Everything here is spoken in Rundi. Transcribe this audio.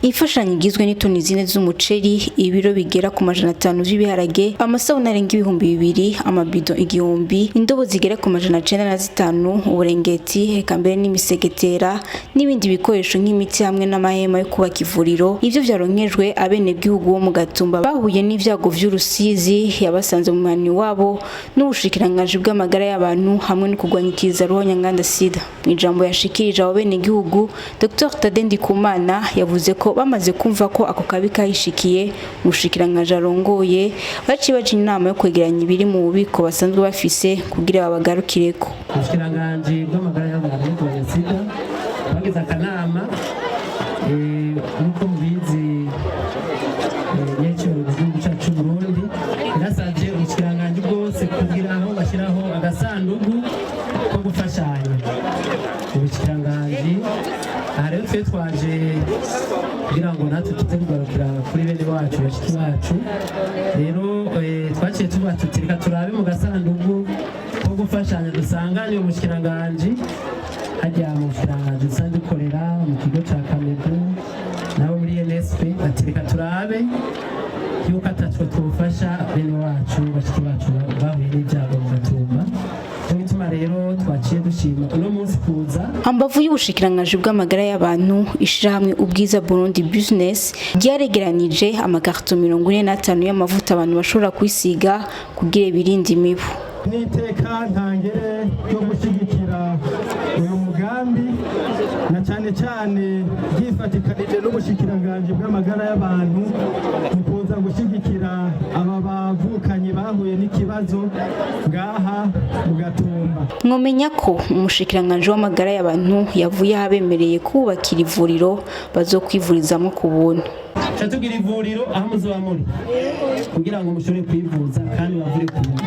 Imfashanyo igizwe n'itoni 4 z'umuceri, ibiro bigera ku 500 vy'ibiharage, amasabune arenga 2000, amabido 1000, indobo zigera ku 905, uburengeti, eka mbere n'imisegetera n'ibindi bikoresho nk'imiti hamwe n'amahema yo kubaka ivuriro. Ivyo vyaronkejwe abenegihugu bo mu Gatumba bahuye n'ivyago vy'urusizi yabasanze mu mihana iwabo n'ubushikiranganji bw'amagara y'abantu hamwe no kurwanya ikiza ruhonyanganda sida. Mu ijambo yashikirije abo benegihugu, Dr Tade Ndikumana yavuze ko bamaze kumva ko ako kabi kahishikiye mu bushikiranganji arongoye, baciye baja inama yo kwegeranya ibiri mu bubiko basanzwe bafise kugira babagarukireko. Ubushikiranganji bw'amagara y'abantu no kurwanya sida bagize akanama. Nk'uko mubizi, nyecuro igihugu cyacu c'u Burundi yarasavye ubushikiranganji bwose kugira aho bashyiraho agasandugu ko gufashanya ubushikiranganji. Aha rero twe twaje kugira ngo natwe tuze kugarukira kuri bene wacu, bashiki bacu. Rero twaciye tuba tuti: "Reka turabe mu gasandugu ko gufashanya dusanganye ubushikiranganji." Hajya mu bushikiranganji dusanzwe dukorera mu kigo ca Kamebu nabo muri NSP bati: "Reka turabe yuko ataco twofasha bene wacu, bashiki bacu bahuye n'ibyago mu Gatumba." Nico gituma rero twaciye dushima uno munsi kuza. Hambavu y'ubushikiranganji bw'amagara y'abantu, ishirahamwe Ubwiza Burundi Business ryaregeranije amakarito 45 y'amavuta abantu bashobora kwisiga kugira birinde imibu. N'iteka ntangere ryo gushyigikira uyu mugambi, na cyane cyane ryifatikanije n'ubushikiranganji bw'amagara y'abantu mu kuza gushyigikira aba bavukanyi bahuye n'ikibazo ngaha mu Gatumba. Mwomenya ko umushikiranganji w'amagara y'abantu yavuye ahabemereye kubakira ivuriro bazokwivurizamwo ku buntu. Tuca tugira ivuriro aho muzoba muri kugira ngo mushobore kwivuza kandi bavure ku buntu.